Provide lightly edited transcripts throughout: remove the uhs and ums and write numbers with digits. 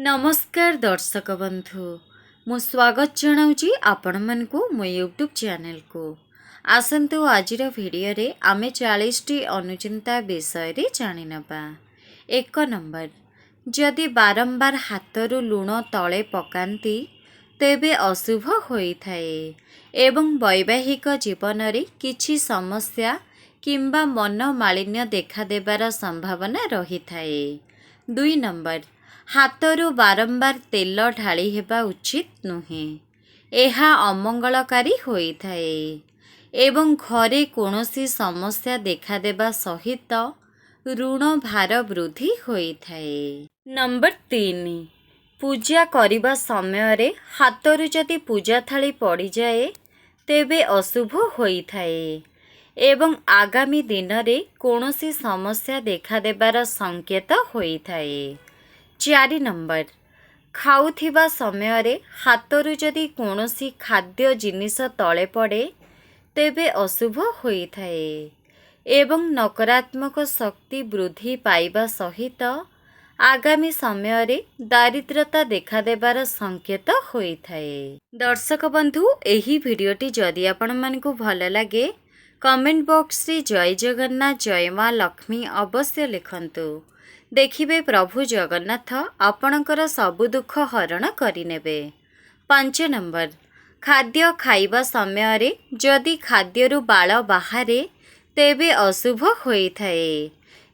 ନମସ୍କାର ଦର୍ଶକ ବନ୍ଧୁ, ମୁଁ ସ୍ୱାଗତ ଜଣାଉଛି ଆପଣମାନଙ୍କୁ ମୋ ୟୁଟ୍ୟୁବ୍ ଚ୍ୟାନେଲକୁ। ଆସନ୍ତୁ, ଆଜିର ଭିଡ଼ିଓରେ ଆମେ 40ଟି ଅନୁଚିନ୍ତା ବିଷୟରେ ଜାଣିନେବା। 1 ନମ୍ବର, ଯଦି ବାରମ୍ବାର ହାତରୁ ଲୁଣ ତଳେ ପକାନ୍ତି ତେବେ ଅଶୁଭ ହୋଇଥାଏ ଏବଂ ବୈବାହିକ ଜୀବନରେ କିଛି ସମସ୍ୟା କିମ୍ବା ମନମାଳିନ୍ୟ ଦେଖାଦେବାର ସମ୍ଭାବନା ରହିଥାଏ। 2 ନମ୍ବର, ହାତରୁ ବାରମ୍ବାର ତେଲ ଢାଳି ହେବା ଉଚିତ ନୁହେଁ। ଏହା ଅମଙ୍ଗଳକାରୀ ହୋଇଥାଏ ଏବଂ ଘରେ କୌଣସି ସମସ୍ୟା ଦେଖାଦେବା ସହିତ ଋଣ ଭାର ବୃଦ୍ଧି ହୋଇଥାଏ। ନମ୍ବର 3, ପୂଜା କରିବା ସମୟରେ ହାତରୁ ଯଦି ପୂଜା ଥାଳି ପଡ଼ିଯାଏ ତେବେ ଅଶୁଭ ହୋଇଥାଏ ଏବଂ ଆଗାମୀ ଦିନରେ କୌଣସି ସମସ୍ୟା ଦେଖାଦେବାର ସଂକେତ ହୋଇଥାଏ। 4 ନମ୍ବର, ଖାଉଥିବା ସମୟରେ ହାତରୁ ଯଦି କୌଣସି ଖାଦ୍ୟ ଜିନିଷ ତଳେ ପଡ଼େ ତେବେ ଅଶୁଭ ହୋଇଥାଏ ଏବଂ ନକାରାତ୍ମକ ଶକ୍ତି ବୃଦ୍ଧି ପାଇବା ସହିତ ଆଗାମୀ ସମୟରେ ଦାରିଦ୍ରତା ଦେଖାଦେବାର ସଂକେତ ହୋଇଥାଏ। ଦର୍ଶକ ବନ୍ଧୁ, ଏହି ଭିଡ଼ିଓଟି ଯଦି ଆପଣମାନଙ୍କୁ ଭଲ ଲାଗେ, କମେଣ୍ଟ ବକ୍ସରେ ଜୟ ଜଗନ୍ନାଥ, ଜୟ ମା ଲକ୍ଷ୍ମୀ ଅବଶ୍ୟ ଲେଖନ୍ତୁ। ଦେଖିବେ, ପ୍ରଭୁ ଜଗନ୍ନାଥ ଆପଣଙ୍କର ସବୁ ଦୁଃଖ ହରଣ କରିନେବେ। 5 ନମ୍ବର, ଖାଦ୍ୟ ଖାଇବା ସମୟରେ ଯଦି ଖାଦ୍ୟରୁ ବାଳ ବାହାରେ ତେବେ ଅଶୁଭ ହୋଇଥାଏ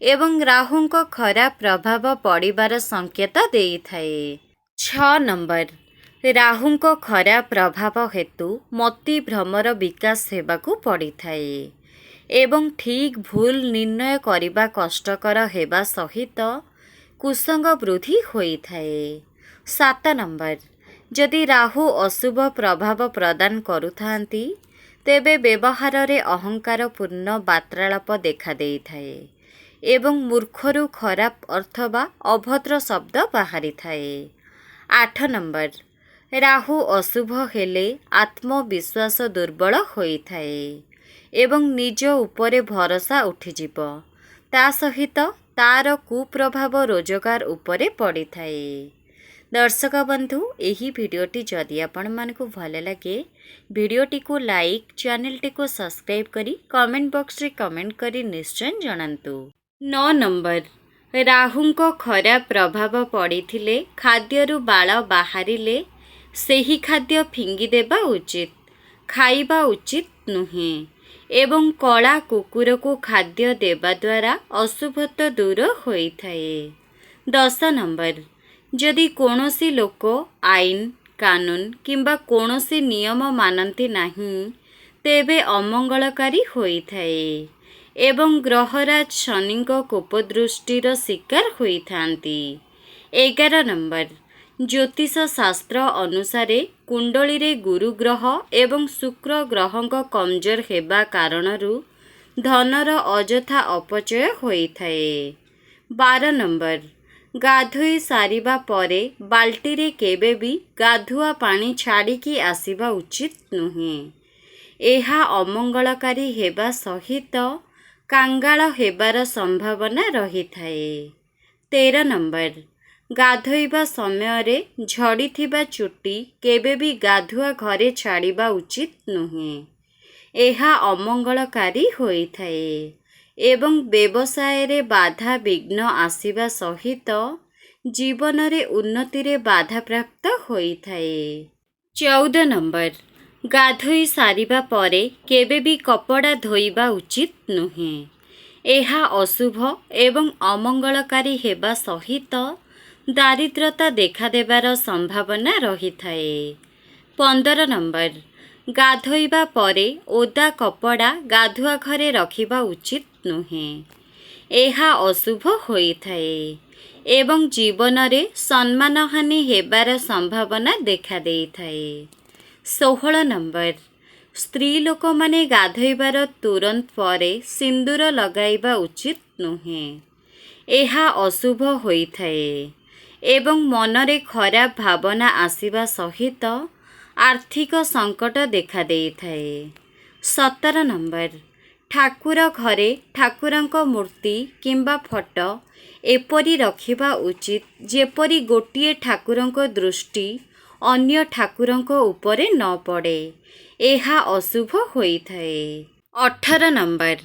ଏବଂ ରାହୁଙ୍କ ଖରାପ ପ୍ରଭାବ ପଡ଼ିବାର ସଂକେତ ଦେଇଥାଏ। 6 ନମ୍ବର, ରାହୁଙ୍କ ଖରାପ ପ୍ରଭାବ ହେତୁ ମତି ଭ୍ରମର ବିକାଶ ହେବାକୁ ପଡ଼ିଥାଏ ଏବଂ ଠିକ୍ ଭୁଲ ନିର୍ଣ୍ଣୟ କରିବା କଷ୍ଟକର ହେବା ସହିତ କୁସଙ୍ଗ ବୃଦ୍ଧି ହୋଇଥାଏ। 7 ନମ୍ବର, ଯଦି ରାହୁ ଅଶୁଭ ପ୍ରଭାବ ପ୍ରଦାନ କରୁଥାନ୍ତି ତେବେ ବ୍ୟବହାରରେ ଅହଙ୍କାରପୂର୍ଣ୍ଣ ବାର୍ତ୍ତାଳାପ ଦେଖାଦେଇଥାଏ ଏବଂ ମୂର୍ଖରୁ ଖରାପ ଅର୍ଥ ବା ଅଭଦ୍ର ଶବ୍ଦ ବାହାରିଥାଏ। 8 ନମ୍ବର, ରାହୁ ଅଶୁଭ ହେଲେ ଆତ୍ମବିଶ୍ୱାସ ଦୁର୍ବଳ ହୋଇଥାଏ ଏବଂ ନିଜ ଉପରେ ଭରସା ଉଠିଯିବ। ତା ସହିତ ତାର କୁପ୍ରଭାବ ରୋଜଗାର ଉପରେ ପଡ଼ିଥାଏ। ଦର୍ଶକ ବନ୍ଧୁ, ଏହି ଭିଡ଼ିଓଟି ଯଦି ଆପଣମାନଙ୍କୁ ଭଲ ଲାଗେ, ଭିଡ଼ିଓଟିକୁ ଲାଇକ୍, ଚ୍ୟାନେଲଟିକୁ ସବସ୍କ୍ରାଇବ୍ କରି କମେଣ୍ଟ ବକ୍ସରେ କମେଣ୍ଟ କରି ନିଶ୍ଚୟ ଜଣାନ୍ତୁ। 9 ନମ୍ବର, ରାହୁଙ୍କ ଖରାପ ପ୍ରଭାବ ପଡ଼ିଥିଲେ ଖାଦ୍ୟରୁ ବାଳ ବାହାରିଲେ ସେହି ଖାଦ୍ୟ ଫିଙ୍ଗିଦେବା ଉଚିତ, ଖାଇବା ଉଚିତ ନୁହେଁ ଏବଂ କଳା କୁକୁରକୁ ଖାଦ୍ୟ ଦେବା ଦ୍ୱାରା ଅଶୁଭତ୍ୱ ଦୂର ହୋଇଥାଏ। 10 ନମ୍ବର, ଯଦି କୌଣସି ଲୋକ ଆଇନ କାନୁନ କିମ୍ବା କୌଣସି ନିୟମ ମାନନ୍ତି ନାହିଁ ତେବେ ଅମଙ୍ଗଳକାରୀ ହୋଇଥାଏ ଏବଂ ଗ୍ରହରାଜ ଶନିଙ୍କ କୋପଦୃଷ୍ଟିର ଶିକାର ହୋଇଥାନ୍ତି। 11 ନମ୍ବର, ଜ୍ୟୋତିଷ ଶାସ୍ତ୍ର ଅନୁସାରେ କୁଣ୍ଡଳୀରେ ଗୁରୁ ଗ୍ରହ ଏବଂ ଶୁକ୍ର ଗ୍ରହଙ୍କ କମଜୋର ହେବା କାରଣରୁ ଧନର ଅଯଥା ଅପଚୟ ହୋଇଥାଏ। 12 ନମ୍ବର, ଗାଧୋଇ ସାରିବା ପରେ ବାଲ୍ଟିରେ କେବେ ବି ଗାଧୁଆ ପାଣି ଛାଡ଼ିକି ଆସିବା ଉଚିତ ନୁହେଁ। ଏହା ଅମଙ୍ଗଳକାରୀ ହେବା ସହିତ କାଙ୍ଗାଳ ହେବାର ସମ୍ଭାବନା ରହିଥାଏ। 13 ନମ୍ବର, ଗାଧୋଇବା ସମୟରେ ଝଡ଼ିଥିବା ଚୁଟି କେବେ ବି ଗାଧୁଆ ଘରେ ଛାଡ଼ିବା ଉଚିତ ନୁହେଁ। ଏହା ଅମଙ୍ଗଳକାରୀ ହୋଇଥାଏ ଏବଂ ବ୍ୟବସାୟରେ ବାଧା ବିଘ୍ନ ଆସିବା ସହିତ ଜୀବନରେ ଉନ୍ନତିରେ ବାଧାପ୍ରାପ୍ତ ହୋଇଥାଏ। 14 ନମ୍ବର, ଗାଧୋଇ ସାରିବା ପରେ କେବେ ବି କପଡ଼ା ଧୋଇବା ଉଚିତ ନୁହେଁ। ଏହା ଅଶୁଭ ଏବଂ ଅମଙ୍ଗଳକାରୀ ହେବା ସହିତ ଦାରିଦ୍ରତା ଦେଖାଦେବାର ସମ୍ଭାବନା ରହିଥାଏ। 15 ନମ୍ବର, ଗାଧୋଇବା ପରେ ଓଦା କପଡ଼ା ଗାଧୁଆ ଘରେ ରଖିବା ଉଚିତ ନୁହେଁ। ଏହା ଅଶୁଭ ହୋଇଥାଏ ଏବଂ ଜୀବନରେ ସମ୍ମାନହାନି ହେବାର ସମ୍ଭାବନା ଦେଖାଦେଇଥାଏ। 16 ନମ୍ବର, ସ୍ତ୍ରୀ ଲୋକମାନେ ଗାଧୋଇବାର ତୁରନ୍ତ ପରେ ସିନ୍ଦୁର ଲଗାଇବା ଉଚିତ ନୁହେଁ। ଏହା ଅଶୁଭ ହୋଇଥାଏ ଏବଂ ମନରେ ଖରାପ ଭାବନା ଆସିବା ସହିତ ଆର୍ଥିକ ସଙ୍କଟ ଦେଖାଦେଇଥାଏ। 17 ନମ୍ବର, ଠାକୁର ଘରେ ଠାକୁରଙ୍କ ମୂର୍ତ୍ତି କିମ୍ବା ଫଟୋ ଏପରି ରଖିବା ଉଚିତ ଯେପରି ଗୋଟିଏ ଠାକୁରଙ୍କ ଦୃଷ୍ଟି ଅନ୍ୟ ଠାକୁରଙ୍କ ଉପରେ ନ ପଡ଼େ। ଏହା ଅଶୁଭ ହୋଇଥାଏ। 18 ନମ୍ବର,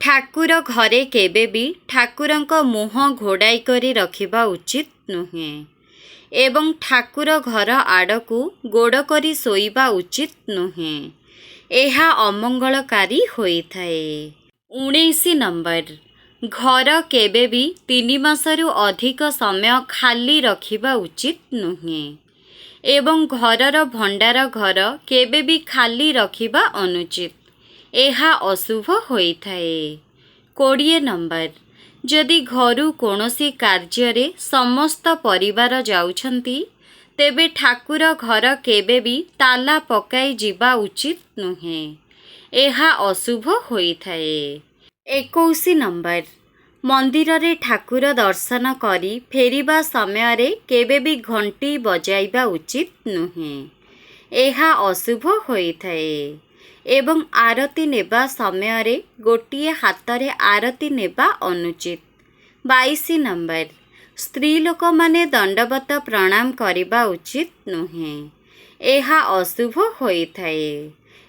ଠାକୁର ଘରେ କେବେ ବି ଠାକୁରଙ୍କ ମୁହଁ ଘୋଡ଼ାଇ କରି ରଖିବା ଉଚିତ ନୁହେଁ ଏବଂ ଠାକୁର ଘର ଆଡ଼କୁ ଗୋଡ଼ କରି ଶୋଇବା ଉଚିତ ନୁହେଁ। ଏହା ଅମଙ୍ଗଳକାରୀ ହୋଇଥାଏ। 19 ନମ୍ବର, ଘର କେବେ ବି 3 ମାସରୁ ଅଧିକ ସମୟ ଖାଲି ରଖିବା ଉଚିତ ନୁହେଁ ଏବଂ ଘରର ଭଣ୍ଡାର ଘର କେବେ ବି ଖାଲି ରଖିବା ଅନୁଚିତ। ଏହା ଅଶୁଭ ହୋଇଥାଏ। 20 ନମ୍ବର, ଯଦି ଘରୁ କୌଣସି କାର୍ଯ୍ୟରେ ସମସ୍ତ ପରିବାର ଯାଉଛନ୍ତି, ତେବେ ଠାକୁର ଘର କେବେ ବି ତାଲା ପକାଇ ଯିବା ଉଚିତ ନୁହେଁ। ଏହା ଅଶୁଭ ହୋଇଥାଏ। 21 ନମ୍ବର, ମନ୍ଦିରରେ ଠାକୁର ଦର୍ଶନ କରି ଫେରିବା ସମୟରେ କେବେ ବି ଘଣ୍ଟି ବଜାଇବା ଉଚିତ ନୁହେଁ। ଏହା ଅଶୁଭ ହୋଇଥାଏ ଏବଂ ଆରତି ନେବା ସମୟରେ ଗୋଟିଏ ହାତରେ ଆରତି ନେବା ଅନୁଚିତ। 22 ନମ୍ବର, ସ୍ତ୍ରୀ ଲୋକମାନେ ଦଣ୍ଡବତ ପ୍ରଣାମ କରିବା ଉଚିତ ନୁହେଁ। ଏହା ଅଶୁଭ ହୋଇଥାଏ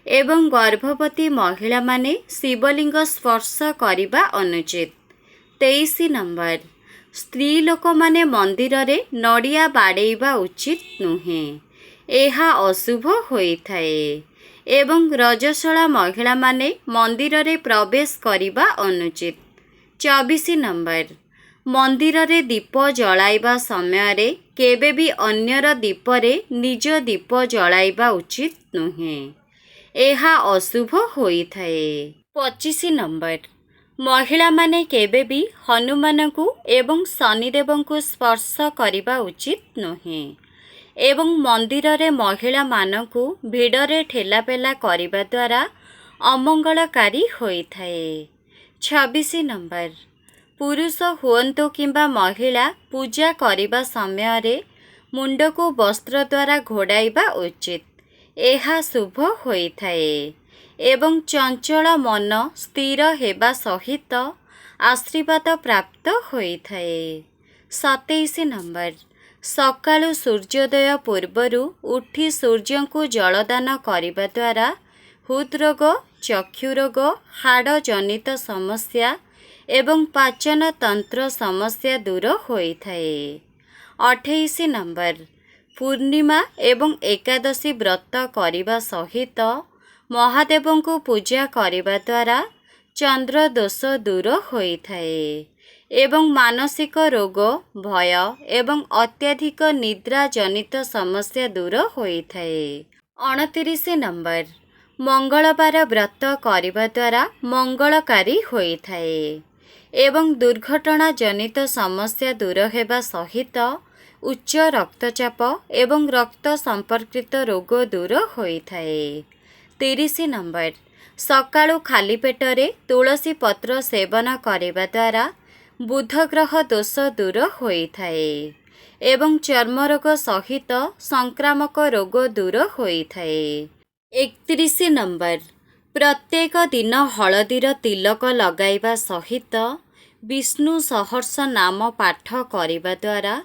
ଏବଂ ଗର୍ଭବତୀ ମହିଳାମାନେ ଶିବଲିଙ୍ଗ ସ୍ପର୍ଶ କରିବା ଅନୁଚିତ। 23 ନମ୍ବର, ସ୍ତ୍ରୀ ଲୋକମାନେ ମନ୍ଦିରରେ ନଡ଼ିଆ ବାଡ଼େଇବା ଉଚିତ ନୁହେଁ। ଏହା ଅଶୁଭ ହୋଇଥାଏ ଏବଂ ରଜସ୍ୱଳା ମହିଳାମାନେ ମନ୍ଦିରରେ ପ୍ରବେଶ କରିବା ଅନୁଚିତ। 24 ନମ୍ବର, ମନ୍ଦିରରେ ଦୀପ ଜଳାଇବା ସମୟରେ କେବେ ବି ଅନ୍ୟର ଦୀପରେ ନିଜ ଦୀପ ଜଳାଇବା ଉଚିତ ନୁହେଁ। ଏହା ଅଶୁଭ ହୋଇଥାଏ। 25 ନମ୍ବର, ମହିଳାମାନେ କେବେ ବି ହନୁମାନଙ୍କୁ ଏବଂ ଶନିଦେବଙ୍କୁ ସ୍ପର୍ଶ କରିବା ଉଚିତ ନୁହେଁ ଏବଂ ମନ୍ଦିରରେ ମହିଳାମାନଙ୍କୁ ଭିଡ଼ରେ ଠେଲାପେଲା କରିବା ଦ୍ୱାରା ଅମଙ୍ଗଳକାରୀ ହୋଇଥାଏ। 26 ନମ୍ବର, ପୁରୁଷ ହୁଅନ୍ତୁ କିମ୍ବା ମହିଳା, ପୂଜା କରିବା ସମୟରେ ମୁଣ୍ଡକୁ ବସ୍ତ୍ର ଦ୍ୱାରା ଘୋଡ଼ାଇବା ଉଚିତ। ଏହା ଶୁଭ ହୋଇଥାଏ ଏବଂ ଚଞ୍ଚଳ ମନ ସ୍ଥିର ହେବା ସହିତ ଆଶୀର୍ବାଦ ପ୍ରାପ୍ତ ହୋଇଥାଏ। 27 ନମ୍ବର, ସକାଳୁ ସୂର୍ଯ୍ୟୋଦୟ ପୂର୍ବରୁ ଉଠି ସୂର୍ଯ୍ୟଙ୍କୁ ଜଳଦାନ କରିବା ଦ୍ୱାରା ହୃଦରୋଗ, ଚକ୍ଷୁ ରୋଗ, ହାଡ଼ ଜନିତ ସମସ୍ୟା ଏବଂ ପାଚନ ତନ୍ତ୍ର ସମସ୍ୟା ଦୂର ହୋଇଥାଏ। 28 ନମ୍ବର, ପୂର୍ଣ୍ଣିମା ଏବଂ ଏକାଦଶୀ ବ୍ରତ କରିବା ସହିତ ମହାଦେବଙ୍କୁ ପୂଜା କରିବା ଦ୍ୱାରା ଚନ୍ଦ୍ର ଦୋଷ ଦୂର ହୋଇଥାଏ ଏବଂ ମାନସିକ ରୋଗ, ଭୟ ଏବଂ ଅତ୍ୟଧିକ ନିଦ୍ରା ଜନିତ ସମସ୍ୟା ଦୂର ହୋଇଥାଏ। 29 ନମ୍ବର, ମଙ୍ଗଳବାର ବ୍ରତ କରିବା ଦ୍ୱାରା ମଙ୍ଗଳକାରୀ ହୋଇଥାଏ ଏବଂ ଦୁର୍ଘଟଣା ଜନିତ ସମସ୍ୟା ଦୂର ହେବା ସହିତ ଉଚ୍ଚ ରକ୍ତଚାପ ଏବଂ ରକ୍ତ ସମ୍ପର୍କିତ ରୋଗ ଦୂର ହୋଇଥାଏ। 30 ନମ୍ବର, ସକାଳୁ ଖାଲି ପେଟରେ ତୁଳସୀ ପତ୍ର ସେବନ କରିବା ଦ୍ୱାରା ବୁଧ ଗ୍ରହ ଦୋଷ ଦୂର ହୋଇଥାଏ ଏବଂ ଚର୍ମରୋଗ ସହିତ ସଂକ୍ରାମକ ରୋଗ ଦୂର ହୋଇଥାଏ। 31 ନମ୍ବର, ପ୍ରତ୍ୟେକ ଦିନ ହଳଦୀର ତିଲକ ଲଗାଇବା ସହିତ ବିଷ୍ଣୁ ସହସ୍ର ନାମ ପାଠ କରିବା ଦ୍ୱାରା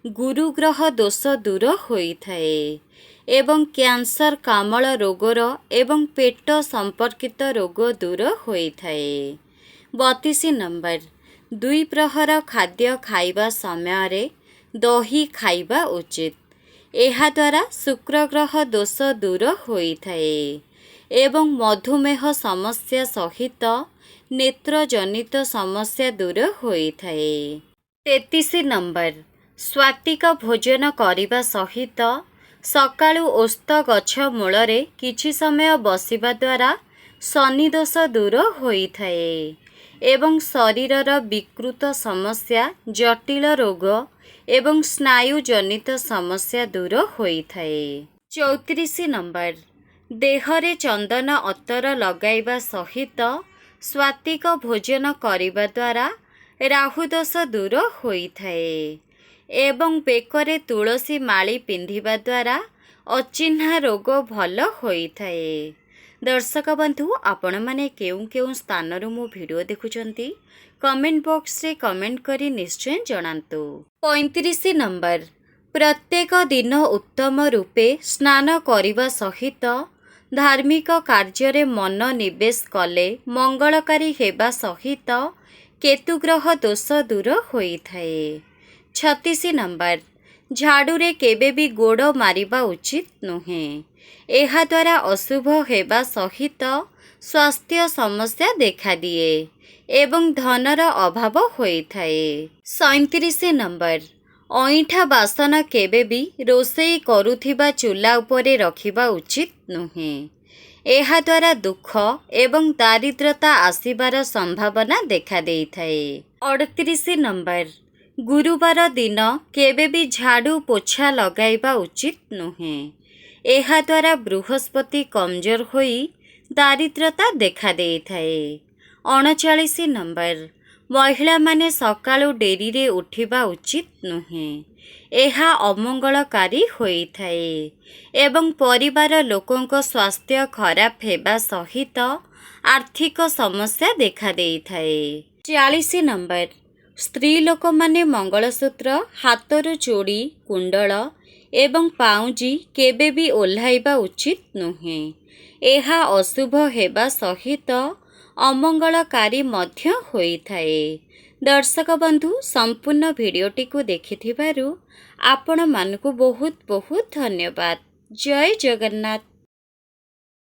ଗୁରୁଗ୍ରହ ଦୋଷ ଦୂର ହୋଇଥାଏ ଏବଂ କ୍ୟାନ୍ସର, କାମଳ ରୋଗର ଏବଂ ପେଟ ସମ୍ପର୍କିତ ରୋଗ ଦୂର ହୋଇଥାଏ। 32 ନମ୍ବର, ଦୁଇ ପ୍ରହର ଖାଦ୍ୟ ଖାଇବା ସମୟରେ ଦହି ଖାଇବା ଉଚିତ। ଏହାଦ୍ୱାରା ଶୁକ୍ର ଗ୍ରହ ଦୋଷ ଦୂର ହୋଇଥାଏ ଏବଂ ମଧୁମେହ ସମସ୍ୟା ସହିତ ନେତ୍ରଜନିତ ସମସ୍ୟା ଦୂର ହୋଇଥାଏ। 33 ନମ୍ବର, ସ୍ୱାତିକ ଭୋଜନ କରିବା ସହିତ ସକାଳୁ ଓସ୍ତ ଗଛ ମୂଳରେ କିଛି ସମୟ ବସିବା ଦ୍ୱାରା ଶନି ଦୋଷ ଦୂର ହୋଇଥାଏ ଏବଂ ଶରୀରର ବିକୃତ ସମସ୍ୟା, ଜଟିଳ ରୋଗ ଏବଂ ସ୍ନାୟୁଜନିତ ସମସ୍ୟା ଦୂର ହୋଇଥାଏ। 34 ନମ୍ବର, ଦେହରେ ଚନ୍ଦନ ଅତର ଲଗାଇବା ସହିତ ସ୍ୱାତିକ ଭୋଜନ କରିବା ଦ୍ୱାରା ରାହୁ ଦୋଷ ଦୂର ହୋଇଥାଏ ଏବଂ ବେକରେ ତୁଳସୀ ମାଳି ପିନ୍ଧିବା ଦ୍ୱାରା ଅଚିହ୍ନା ରୋଗ ଭଲ ହୋଇଥାଏ। ଦର୍ଶକ ବନ୍ଧୁ, ଆପଣମାନେ କେଉଁ କେଉଁ ସ୍ଥାନରୁ ମୋ ଭିଡ଼ିଓ ଦେଖୁଛନ୍ତି, କମେଣ୍ଟ ବକ୍ସରେ କମେଣ୍ଟ କରି ନିଶ୍ଚୟ ଜଣାନ୍ତୁ। 35 ନମ୍ବର, ପ୍ରତ୍ୟେକ ଦିନ ଉତ୍ତମ ରୂପେ ସ୍ନାନ କରିବା ସହିତ ଧାର୍ମିକ କାର୍ଯ୍ୟରେ ମନ ନିବେଶ କଲେ ମଙ୍ଗଳକାରୀ ହେବା ସହିତ କେତୁଗ୍ରହ ଦୋଷ ଦୂର ହୋଇଥାଏ। 36 ନମ୍ବର, ଝାଡ଼ୁରେ କେବେ ବି ଗୋଡ଼ ମାରିବା ଉଚିତ ନୁହେଁ। ଏହାଦ୍ୱାରା ଅଶୁଭ ହେବା ସହିତ ସ୍ୱାସ୍ଥ୍ୟ ସମସ୍ୟା ଦେଖାଦିଏ ଏବଂ ଧନର ଅଭାବ ହୋଇଥାଏ। 37 ନମ୍ବର, ଅଇଁଠା ବାସନ କେବେ ବି ରୋଷେଇ କରୁଥିବା ଚୁଲା ଉପରେ ରଖିବା ଉଚିତ ନୁହେଁ। ଏହାଦ୍ୱାରା ଦୁଃଖ ଏବଂ ଦାରିଦ୍ରତା ଆସିବାର ସମ୍ଭାବନା ଦେଖାଦେଇଥାଏ। 38 ନମ୍ବର, ଗୁରୁବାର ଦିନ କେବେ ବି ଝାଡ଼ୁ ପୋଛା ଲଗାଇବା ଉଚିତ ନୁହେଁ। ଏହାଦ୍ୱାରା ବୃହସ୍ପତି କମଜୋର ହୋଇ ଦାରିଦ୍ରତା ଦେଖାଦେଇଥାଏ। 39 ନମ୍ବର, ମହିଳାମାନେ ସକାଳୁ ଡେରିରେ ଉଠିବା ଉଚିତ ନୁହେଁ। ଏହା ଅମଙ୍ଗଳକାରୀ ହୋଇଥାଏ ଏବଂ ପରିବାର ଲୋକଙ୍କ ସ୍ୱାସ୍ଥ୍ୟ ଖରାପ ହେବା ସହିତ ଆର୍ଥିକ ସମସ୍ୟା ଦେଖାଦେଇଥାଏ। 40 ନମ୍ବର, ସ୍ତ୍ରୀ ଲୋକମାନେ ମଙ୍ଗଳସୂତ୍ର, ହାତରୁ ଚୁଡ଼ି, କୁଣ୍ଡଳ ଏବଂ ପାଉଁଜି କେବେ ବି ଓହ୍ଲାଇବା ଉଚିତ ନୁହେଁ। ଏହା ଅଶୁଭ ହେବା ସହିତ ଅମଙ୍ଗଳକାରୀ ମଧ୍ୟ ହୋଇଥାଏ। ଦର୍ଶକ ବନ୍ଧୁ, ସମ୍ପୂର୍ଣ୍ଣ ଭିଡ଼ିଓଟିକୁ ଦେଖିଥିବାରୁ ଆପଣମାନଙ୍କୁ ବହୁତ ବହୁତ ଧନ୍ୟବାଦ। ଜୟ ଜଗନ୍ନାଥ।